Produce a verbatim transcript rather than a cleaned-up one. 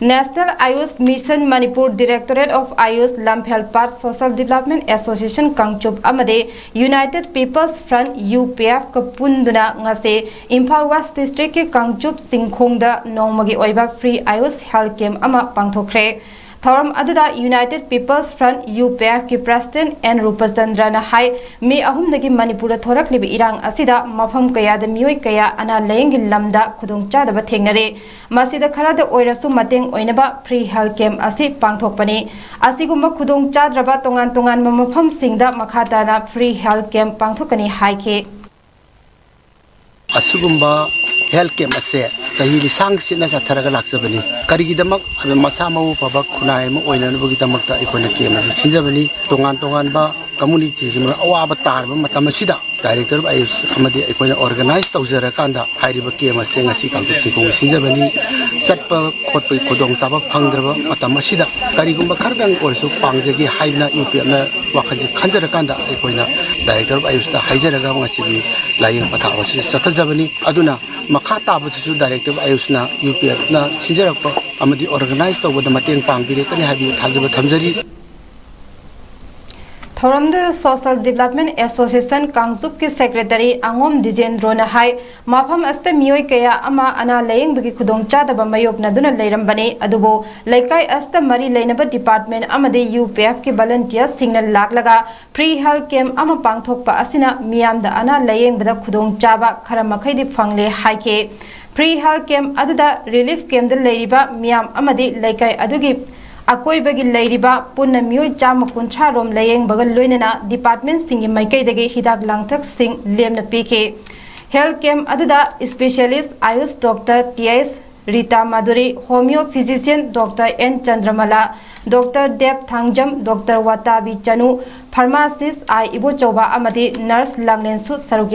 National Ayush Mission Manipur, Directorate of Ayush, Lamphel Pat Social Development Association Kangchup ꯑꯃꯗꯤ United People's Front, U P F ꯀ ꯄꯨꯟꯗꯨꯅ ꯉꯁꯤ Imphal west ꯗꯤꯁꯇ꯭ꯔꯤꯛꯀꯤ ꯀꯥꯡꯆꯨꯞ ꯆꯤꯡꯈꯣꯡꯗ ꯅꯣꯡꯃꯒꯤ ꯑꯣꯏꯕ free Ayush health camp ꯑꯃ ꯄꯥꯡꯊꯣꯛꯈ꯭ꯔꯦ꯫ ꯊꯧꯔꯝ ꯑꯗꯨꯗ United People's Front, U P F ꯀꯤ President N ꯔꯨꯄꯆꯟꯗ꯭ꯔꯅ ꯍꯥꯏ, ꯃꯦ ꯑꯍꯨꯝꯗꯒꯤ ꯃꯅꯤꯄꯨꯔꯗ ꯊꯣꯔꯛꯂꯤꯕ ꯏꯔꯥꯡ ꯑꯁꯤꯗ ꯃꯐꯝ ꯀꯌꯥꯗ ꯃꯤꯑꯣꯏ ꯀꯌꯥ ꯑꯅꯥ ꯂꯥꯌꯦꯡꯒꯤ ꯂꯝꯗ ꯈꯨꯗꯣꯡꯆꯥꯗꯕ ꯊꯦꯡꯅꯔꯦ꯫ ꯃꯁꯤꯗ ꯈꯔꯗ ꯑꯣꯏꯔꯁꯨ ꯃꯇꯦꯡ ꯑꯣꯏꯅꯕ free health camp ꯑꯁꯤ ꯄꯥꯡꯊꯣꯛꯄꯅꯤ꯫ ꯑꯁꯤꯒꯨꯝꯕ ꯈꯨꯗꯣꯡꯆꯥꯗ꯭ꯔꯕ ꯇꯣꯉꯥꯟ ꯇꯣꯉꯥꯟꯕ ꯃꯐꯝꯁꯤꯡꯗ ꯃꯈꯥ ꯇꯥꯅ free health camp ꯄꯥꯡꯊꯣꯛꯀꯅꯤ ꯍꯥꯏꯈꯤ꯫ ꯑꯁꯤꯒꯨꯝꯕ health camp ꯑꯁꯦ ꯆꯍꯤ ꯂꯤꯁꯥꯡ ꯁꯤꯠꯅ ꯆꯠꯊꯔꯒ ꯂꯥꯛꯆꯕꯅꯤ꯫ ꯀꯔꯤꯒꯤꯗꯃꯛ? ꯑꯗꯨ ꯃꯁꯥ ꯃꯎ ꯐꯕ ꯈꯨꯟꯅꯥꯏ ꯑꯃ ꯑꯣꯏꯅꯅꯕꯒꯤꯗꯃꯛꯇ ꯑꯩꯈꯣꯏꯅ camp ꯑꯁꯤ ꯁꯤꯟꯖꯕꯅꯤ꯫ ꯇꯣꯉꯥꯟ ꯇꯣꯉꯥꯟꯕ communityꯁꯤꯡꯅ ꯑꯋꯥꯕ ꯇꯥꯔꯕ ꯃꯇꯝ ꯑꯁꯤꯗ Director of Ayush ꯑꯃꯗꯤ ꯑꯩꯈꯣꯏꯅ organize ꯇꯧꯖꯔꯀꯥꯟꯗ ꯍꯥꯏꯔꯤꯕ camp ꯑꯁꯤ ꯉꯁꯤ ꯀꯥꯡꯄꯣꯛꯄꯤ ꯆꯤꯡꯈꯣꯡꯗ ꯁꯤꯟꯖꯕꯅꯤ꯫ ꯆꯠꯄ ꯈꯣꯠꯄꯒꯤ ꯈꯨꯗꯣꯡꯆꯥꯕ ꯐꯪꯗ꯭ꯔꯕ ꯃꯇꯝ ꯑꯁꯤꯗ ꯀꯔꯤꯒꯨꯝꯕ ꯈꯔꯗꯪ ꯑꯣꯏꯔꯁꯨ ꯄꯥꯡꯖꯒꯦ ꯍꯥꯏꯗꯅ U P Fꯅ ꯋꯥꯈꯜꯁꯦ ꯈꯟꯖꯔꯀꯥꯟꯗ ꯑꯩꯈꯣꯏꯅ Director of Ayushꯇ ꯍꯥꯏꯖꯔꯒ ꯉꯁꯤꯒꯤ ꯂꯥꯏꯌꯦꯡ ꯄꯊꯥꯞ ꯑꯁꯤ ꯆꯠꯊꯖꯕꯅꯤ꯫ ꯑꯗꯨꯅ ꯃꯈꯥ ꯇꯥꯕꯗꯁꯨ Director of Ayushꯅ U P Fꯅ ꯁꯤꯟꯖꯔꯛꯄ ꯑꯃꯗꯤ organize ꯇꯧꯕꯗ ꯃꯇꯦꯡ ꯄꯥꯡꯕꯤꯔꯛꯀꯅꯤ ꯍꯥꯏꯕꯒꯤ ꯊꯥꯖꯕ ꯊꯝꯖꯔꯤ꯫ ꯊꯧꯔꯝꯗ Social Development Association ꯀꯥꯡꯆꯨꯞꯀꯤ Secretary ꯑꯉꯣꯝ ꯗꯤꯖꯦꯟꯗ꯭ꯔꯣꯅ ꯍꯥꯏ, ꯃꯐꯝ ꯑꯁꯤꯗ ꯃꯤꯑꯣꯏ ꯀꯌꯥ ꯑꯃ ꯑꯅꯥ ꯂꯥꯌꯦꯡꯕꯒꯤ ꯈꯨꯗꯣꯡꯆꯥꯗꯕ ꯃꯥꯌꯣꯛꯅꯗꯨꯅ ꯂꯩꯔꯝꯕꯅꯤ, ꯑꯗꯨꯕꯨ ꯂꯩꯀꯥꯏ ꯑꯁꯤꯗ ꯃꯔꯤ ꯂꯩꯅꯕ department ꯑꯃꯗꯤ U P Fꯀꯤ volunteerꯁꯤꯡꯅ ꯂꯥꯛꯂꯒ free health camp ꯑꯃ ꯄꯥꯡꯊꯣꯛꯄ ꯑꯁꯤꯅ ꯃꯤꯌꯥꯝꯗ ꯑꯅꯥ ꯂꯥꯌꯦꯡꯕꯗ ꯈꯨꯗꯣꯡꯆꯥꯕ ꯈꯔ ꯃꯈꯩꯗꯤ ꯐꯪꯂꯦ ꯍꯥꯏꯈꯤ꯫ Free health camp ꯑꯗꯨꯗ relief campꯗ ꯂꯩꯔꯤꯕ ꯃꯤꯌꯥꯝ ꯑꯃꯗꯤ ꯂꯩꯀꯥꯏ ꯑꯗꯨꯒꯤ ꯑꯀꯣꯏꯕꯒꯤ ꯂꯩꯔꯤꯕ ꯄꯨꯟꯅ ꯃꯤꯑꯣꯏ ꯆꯥꯝꯃ ꯀꯨꯟꯊ꯭ꯔꯥ ꯔꯣꯝ ꯂꯥꯌꯦꯡꯕꯒ ꯂꯣꯏꯅꯅ departmentꯁꯤꯡꯒꯤ ꯃꯥꯏꯀꯩꯗꯒꯤ ꯍꯤꯗꯥꯛ ꯂꯥꯡꯊꯛꯁꯤꯡ ꯂꯦꯝꯅ ꯄꯤꯈꯤ꯫ Health camp ꯑꯗꯨꯗ specialist Ayush Doctor T H Rita ꯃꯥꯙꯨꯔꯤ, Homeo Physician Doctor N ꯆꯟꯗ꯭ꯔꯃꯂꯥ, Doctor Dev Thangjam, Doctor ꯋꯥꯇꯥꯕꯤ Chanu, Pharmacist I Ibochouba ꯑꯃꯗꯤ Nurse ꯂꯥꯡꯂꯦꯟꯁꯨ ꯁꯔꯨꯛ